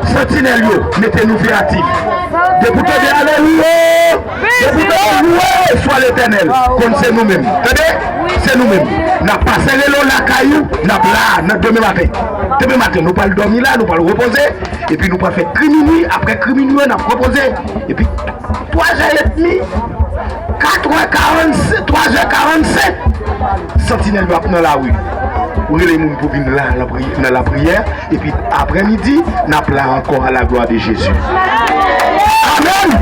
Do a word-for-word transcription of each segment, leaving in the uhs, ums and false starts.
Santinèl yo, mete nou veyatif. Depi w tande alelouya, depi w tande louwe swa Letènèl, konn se nou menm. Tande? Se nou menm. N ap pase rele w lakay ou, n ap la nan demen maten. Demen maten, nou pral dòmi la, nou pral repoze, epi nou pral fè kri minui, apre kri minui an, n ap repoze. Epi twa zè edmi, kat è karannsenk, twa zè karannsenk, santinèl yo ap nan lari. Ou rele moun pou vin la, nan pri-, nan lapriyè, epi aprèmidi, n ap la ankò à la gloire de Jésus. Amèn!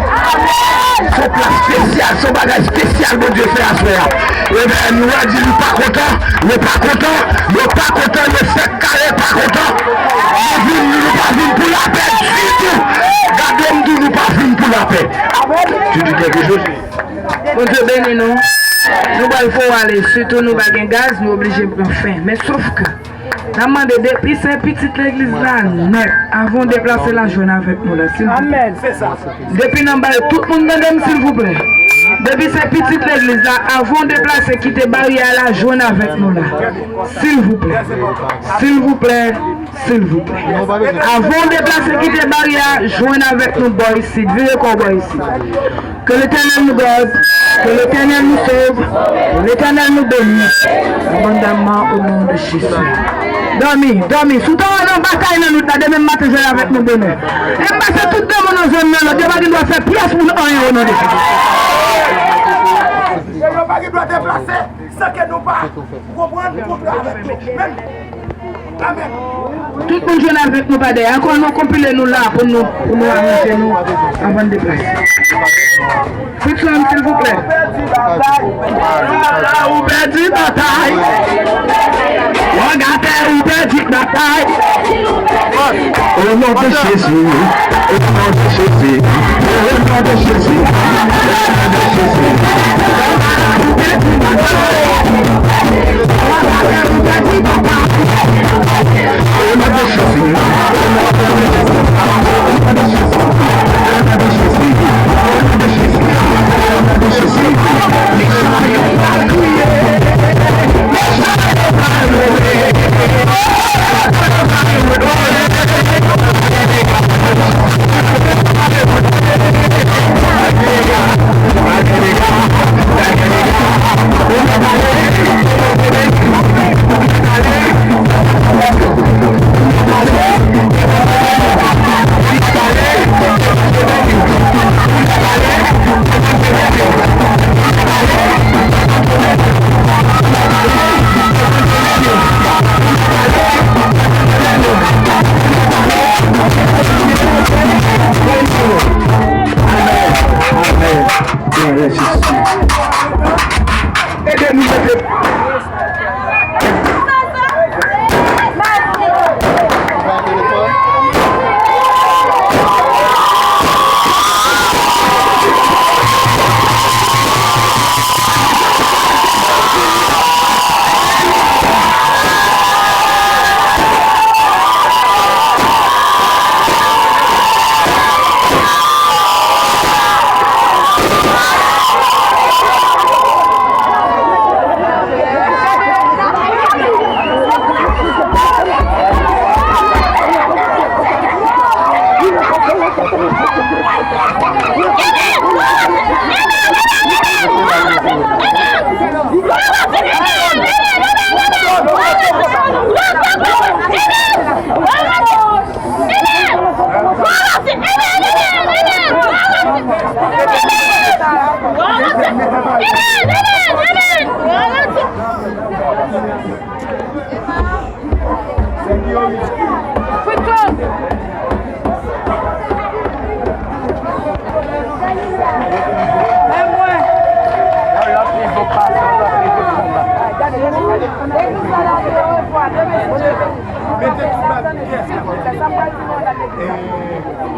Se yon plas espesyal, se yon bagay espesyal Bondye fè aswè a. Ebyen, nou a di nou pa kontan, nou pa kontan, nou pa kontan, nou fèk kale pa kontan. Nou vin, nou pa vin pou lapè ditou. Gade m di w, nou pa vin pou lapè. Tu dis quelque chose? Bondye beni nou. Nou pral fò ale, sitou nou pa gen gaz, nou oblije pran fen. Men sof ke, n ap mande depi se pitit legliz la nèt, avan w deplase la, jwenn avèk nou la, silvouplè. Amèn. Depi nan bay tout moun tande m, silvouplè. Depi se pitit legliz la, avan w deplase, kite baryè a la, jwenn avèk nou la. Silvouplè. Silvouplè. Silvouplè. Avan w deplase kite baryè a, jwenn avèk nou bò isit. Vire kò w bò isit. Que l'Éternel nous garde, que l'Éternel nous sauve, que l'Éternel nous bénisse, abondamment au nom de Jésus. Dòmi, dòmi. Si w ta wè nan batay nan nwit la, demen maten jwenn avèk nou bonè. E m pase tout demen nan zòn nan, lòt yo pa gen dwa fè pyès moun anyen o non de Jezi. E yo pa gen dwa deplase. San ke nou pa konprann kontre avèk nou menm. Amèn. Tout moun jwenn avèk nou pa dèyè. Ankò nou konpile nou la pou nou, pou nou aranje nou avan n deplase. Fritson, silvouplè. Ou pèdi batay. Ou pèdi batay. Wagatè, ou pèdi batay. Au nom de Jésus. Au nom de Jésus. Au nom de Jésus. Au nom de Jésus. Amèn. Amèn. Glwa a Jezi. Ede nou mete.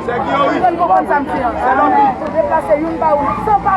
Sègi yo wi. Deplase youn pa youn. San pa